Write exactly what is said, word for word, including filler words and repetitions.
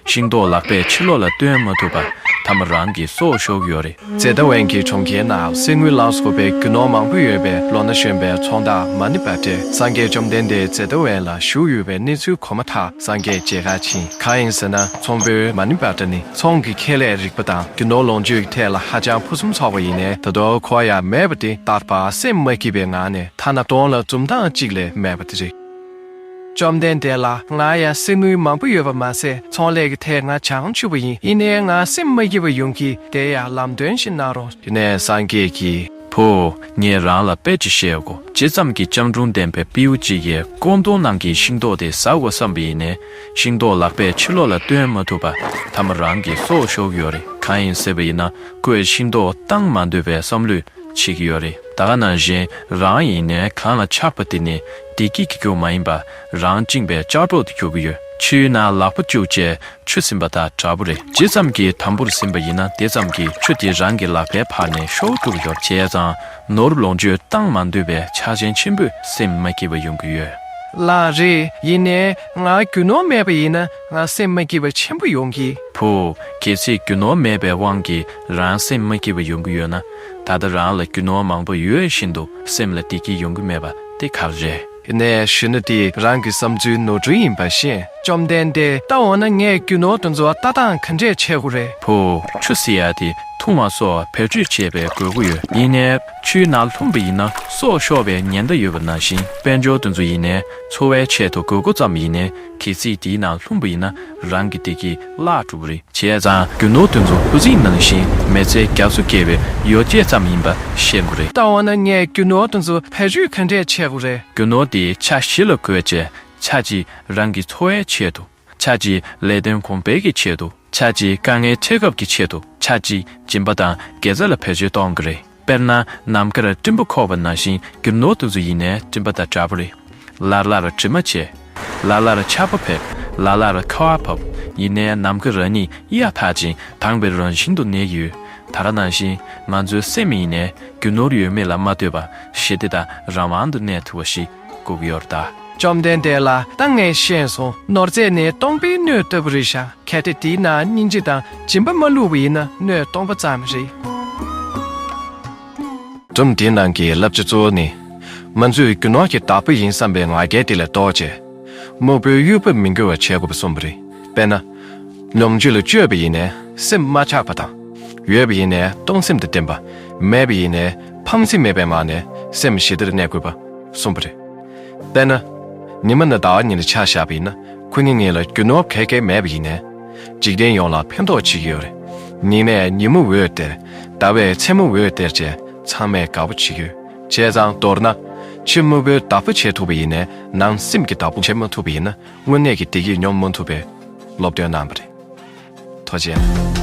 ཤིང་ཏོག་ལག་པས་ཕྱི་ལོགས་ལ་སྟོན་མ་ཐུབ་པར་མཐའ་མ་རང་གི་སྲོག་ཤོར་གྱི་ཡོད་རེད། ཛེ་ཏ་ཝན་གྱི་གྲོང་ཁྱེར་ནང་གསེར་དངུལ་ལ་སོགས་པའི་རྒྱུ་ནོར་མང་པོ་ཡོད་པའི་ལོ་ན་གཞོན་པའི་ཚོང་བདག་མ་ནི་པ་ཏྲས་སངས་རྒྱས་བཅོམ་ལྡན་འདས་ཛེ་ཏ་ཝན་ལ་བཞུགས་ཡོད་པའི་གནས་ཚུལ་གོ་མ་ཐག་སངས་རྒྱས་མཇལ་ཁ་ཕྱིན། གང་ཡིན་ཟེར་ན། ཚོང་དཔོན་མ་ནི་པ་ཏྲ་ནི་ཚོང་གི་ཁེ་ལས་རིག་པ་དང་རྒྱུ་ནོར་ལོངས་སྤྱོད་ཀྱི་ཐད་ལ་ཧ་ཅང་ཕུན་སུམ་ཚོགས་པ་ཡིན་ནའི། ད་དུང་ཁོ་ཡང་མེད་པ་དེ་རྟག་པར་སེམས་མ་སྐྱིད་པའི་ངང་ནས་ཐ་ན་གདོང་ལ་འཛུམ་མདངས་གཅིག་ལས་མེད་པ་དེ་རེད། བཅོམ་ལྡན་འདས་ལགས། ང་ཡང་གསེར་དངུལ་མང་པོ་ཡོད་པ་མ་ཟད། ཚོང་ལས་ཀྱི་ཐད་ང་བྱང་ཆུབ་པ་ཡིན། ཡིན་ནའི་ང་སེམས་མ་སྐྱིད་པ་ཡོང་གི། དེ་ཡང་ལམ་སྟོན་ཞིག་གནང་རོགས། དེ་ནས་སངས་རྒྱས་ཀྱིས། བུ། ངས་རང་ལ་དཔེ་ཅིག་བཤད་དགོས། ཇི་ཙམ་གྱིས་སྤྱང་གྲུང་ལྡན་པའི་སྤྲེའུ་གཅིག་གིས་ཀོང་ཏུང་ནང་གི་ཤིང་ཏོག་དེ་ཟ་དགོས་བསམ་པ་ཡིན་ནའི། ཤིང་ཏོག་ལག་པས་ཕྱི་ལོགས་ལ་སྟོན་མ་ཐུབ་པར་མཐའ་མ་རང་གི་སྲོག་ཤོར་གྱི་ཡོད་རེད། གང་ཡིན་ཟེར་བ་ཡིན་ན། ཁོས་ཤིང་ཏོག་བཏང་མ་འདོད་པའི་བསམ་བློས་བྱེད་ཀྱི་ཡོད་རེད། ད་ག་ནང་བཞིན་རང་ཡིན་ནའི་གང་ལ་ཆགས་པ་དེ་ནི་བདེ་སྐྱིད་ཀྱི་རྒྱུ་མ་ཡིན་པར་རང་བཅིངས་པའི་ལྕགས་སྒྲོག་ཏུ་འགྱུར་གྱི་ཡོད། ཆུའི་ནང་ལག་པ་བཅུག་བྱས་ཆུ་ཟིན་པ་དང་འདྲ་པོ་རེད། ཇི་ཙམ་གྱིས་དམ་པོར་ཟིན་པ་ཡིན་ན། དེ་ཙམ་གྱིས་ཆུ་དེ་རང་གི་ལག་པའི་བར་ནས་ཤོར་འགྲོ་གི་ཡོད། བྱས་ཙང་ནོར་ལོངས་སྤྱོད་བཏང་མ་འདོད་པའི་ཆགས་ཞེན་ཆེན་པོས་སེམས་མ་སྐྱིད་པ་ཡོང་གི་ཡོད། ལགས་རེད། ཡིན་ནའི་ང་རྒྱུ་ནོར་མེད་པ་ཡིན་ན་ང་སེམས་མ་སྐྱིད་པ་ཆེན་པོ་ཡོང་གི། བུ། གལ་སྲིད་རྒྱུ་ནོར་མེད་པའི་དབང་གིས་རང་སེམས་མ་སྐྱིད་པ་ཡོང་གི་ཡོད་ན། ད་ལྟ་རང་ལ་རྒྱུ་ནོར་མང་པོ་ཡོད་བཞིན་དུ་སེམས་ལ་བདེ་སྐྱིད་ཡོང་གི་མེད་པ་དེ་ག་རེ་རེད། ཡིན་ནའི་གཞོན་ནུ་དེས་རང་གི་བསམ་ཚུལ་ནོར་འཁྲུལ་ཡིན་པ་ཤེས། བཅོམ་ལྡན་འདས། ད་འོ་ན་ངས་རྒྱུ་ནོར་དེ་ཚོ་ལྟ་སྟངས་ག་འདྲས་བྱེད་དགོས་རེད། བུ། ཆུ་ཟེར་ཡ་དེ་འཐུང་བ་སོགས་བེད་སྤྱོད་བྱེད་པའི་དགོས་མཁོ་ཡོད། ཡིན་ནའི་ཆུའི་ནང་ལྷུང་པ་ཡིན་ན་སྲོག་ཤོར་བའི་ཉེན་བརྡ་ཡོད་པ་ནང་བཞིན། དཔལ་འབྱོར་དེ་ཚོ་ཡིན་ནའི་འཚོ་བའི་ཆེད་དུ་དགོས་མཁོ་ཙམ་ཡིན་ནའི། གལ་སྲིད་དེའི་ནང་ལྷུང་པ་ཡིན་ན་རང་གི་བདེ་སྐྱིད་བརླག་འགྲོ་གི་རེད། བྱས་ཙང་རྒྱུ་ནོར་དེ་ཚོ་ཧུ་ཙིང་ནང་བཞིན་མི་ཚེ་རྒྱ་མཚོ་བརྒལ་བའི་ཡོ་བྱད་ཙམ་ཡིན་པ་ཤེས་དགོས་རེད། ད་འོ་ན་ངས་རྒྱུ་ནོར་དེ་ཚོ་བེད་སྤྱོད་ག་འདྲས་བྱེད་དགོས་རེད། རྒྱུ་ནོར་དེ་ཆ་བཞི་ལ་བགོས་བྱས། ཆ་གཅིག་རང་གི་འཚོ་བའི་ཆེད་དུ། ཆ་གཅིག་ལས་དོན་གོང་འཕེལ་གྱི་ཆེད་དུ། ཆ་གཅིག་དཀའ་ངལ་འཕྲད་སྐབས་ཀྱི་ཆེད་དུ། ཆ་གཅིག་སྦྱིན་པ་དང་དགེ་རྩ་ལ་བེད་སྤྱོད་གཏོང་གི་རེད། དཔེར་ན། ནམ་མཁར་སྤྲིན་པ་འཁོར་བ་ནང་བཞིན་རྒྱུ་ནོར་དེ་ཚོ་ཡིན་ནའི་སྤྲིན་པ་དང་འདྲ་པོ་རེད། ལ་ལར་དྲི་མ་བྱེད། ལ་ལར་ཆར་པ་ཕེབས། ལ་ལར་ཁ་བ་བབས། ཡིན་ནའི་ནམ་མཁའ་རང་ཉིད་གཡའ་དག་ཅིང་དྭངས་པའི་རང་བཞིན་དུ་གནས་ཡོད། ད་ག་ནང་བཞིན་ང་ཚོའི་སེམས་ཡིན་ནའི་རྒྱུ་ནོར་ཡོད་མེད་ལ་མ་ལྟོས་པར་ཞི་བདེ་དང་རང་དབང་དུ་གནས་ཐུབ་པ་ཞིག་དགོས་ཀྱི་ཡོད་རེད་ད། བཅོམ་ལྡན་འདས་ལགས། ད་ངས་ཤེས་སོང་། ནོར་རྫས་ནི་སྟོང་པའི་སྣོད་ལྟ་བུ་རེད་ཤག་གལ་ཏེ་དེའི་ནང་སྙིང་རྗེ་དང་སྦྱིན་པ་མ་བླུགས་པ་ཡིན་ན་སྣོད་སྟོང་པ་ཙམ་རེད། སྒྲུང་འདིའི་ནང་གི་བསླབ་བྱ་གཙོ་བོ་ནི། མ་ཚོས་རྒྱུ་ནོར་གྱི་བདག་པོ་ཡིན་བསམ་པའི་ང་རྒྱལ་དེ་ལས་ལྡོག་བྱས། སྨུག་པོའི་གཡོ་འབབ་མི་འགྱུར་བ་བྱེད་དགོས་པ་གསུངས་པ་རེད། དཔེར་ན། ལོངས་སྤྱོད་ལ་སྤྱོད་པ་ཡིན་ནའི་སེམས་མ་ཆགས་པ་དང་། ཡོད་པ་ཡིན་ནའི་གཏོང་སེམས་དང་ལྡན་པ། མེད་པ་ཡིན་ནའི་ཕངས་སེམས་མེད་པའི་ངང་ནས་སེམས་ཞི་བདེར་གནས་དགོས་པ་གསུངས་པ་རེད། དཔེར་ན། ཉི་མ་ནས་ཟླ་བ་ཉིན་ལ་ཆ་བཞག་པ་ཡིན་ན། ཁོ་གཉིས་གཉིས་ལ་རྒྱུ་ནོར་ག་གེ་མེད་པ་ཡིན་ནའི། འཇིག་རྟེན་ཡོངས་ལ་ཕན་ཐོགས་བྱེད་ཀྱི་ཡོད་རེད། ཉི་མས་ཉིན་མོ་འོད་སྟེར། ཟླ་བས་མཚན་མོ་འོད་སྟེར་བྱས་ཚང་མས་དགའ་པོ་བྱེད་ཀྱི་ཡོད། བྱས་ཙང་མདོར་ན། ཕྱི་སྨུག་པོའི་བདག་པོ་བྱེད་ཐུབ་པ་ཡིན་ནའི་ནང་སེམས་ཀྱི་བདག་པོ་བྱེད་མ་ཐུབ་པ་ཡིན་ན་དངོས་གནས་ཀྱི་བདེ་སྐྱིད་མྱོང་མ་ཐུབ་པའི་སློབ་སྟོན་གནང་བ་རེད། ཐུགས་རྗེ་ཆེ།